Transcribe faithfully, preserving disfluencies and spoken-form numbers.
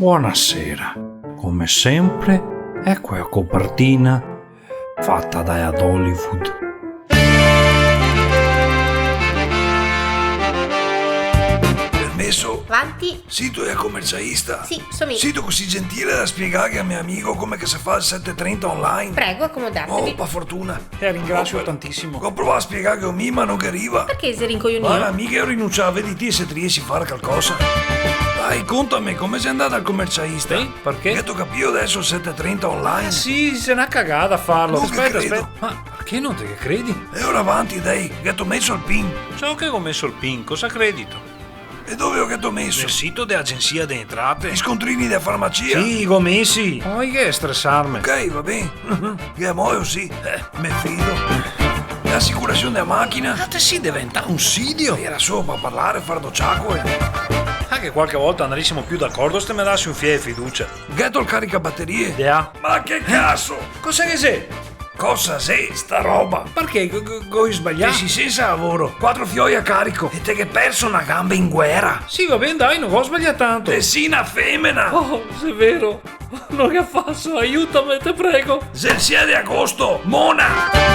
Buonasera. Come sempre, eco a copertina fata da Hollywood. Permeso? Vanti. Sito el comercialista? Sì, so mi. Sito cusì gentile da spiegarghe a me amigo come che se fa el sete trenta online? Prego, accomodatevi. Oh, pa fortuna. Eh, ringrasio tantisimo. Go provà a spiegarghe mi, ma no ghe riva. Parché xe rincoglionìo? Ma mi ghe go rinuncià, vedi ti se te riesi a far calcosa. Dai, contame, come xe andà dal comercialista? Sì, parché? Gheto capìo deso el sete trenta online? Ah, sì, xe na cagada farlo. No ghe credo. Speta, speta. Ma parché no te ghe credi? E ora vanti, dai, gheto meso el pin? Ciò che go meso el pin, cosa credito? E dove lo gheto meso? Nel sito de Agensia de Entrate. I scontrini de farmacia? Sì, i go mesi. No i ghe stresarme. Ok, va ben. Ghe moio, sì. Eh, me fido. E asicurasion de machina? Ma te si deventà un sidio? Iera solo par parlar, far do ciacoe. Ah, che qualche volta andarisimo pì d'acordo, se te me dasi un fià de fiducia. Gheto el caricabaterie? De là. Ma che caso? Cosa che xe? Cosa xe sta roba? Parché go, go, go sbalià? Te si sensa lavoro, quatro fioi a carico e te ghe perso na gamba in guera. Sì, va ben, dai, no go sbalià tanto. Te si na femena! Oh, xe vero. No ghe faso, aiutame, te prego. Xe el sie de agosto, mona!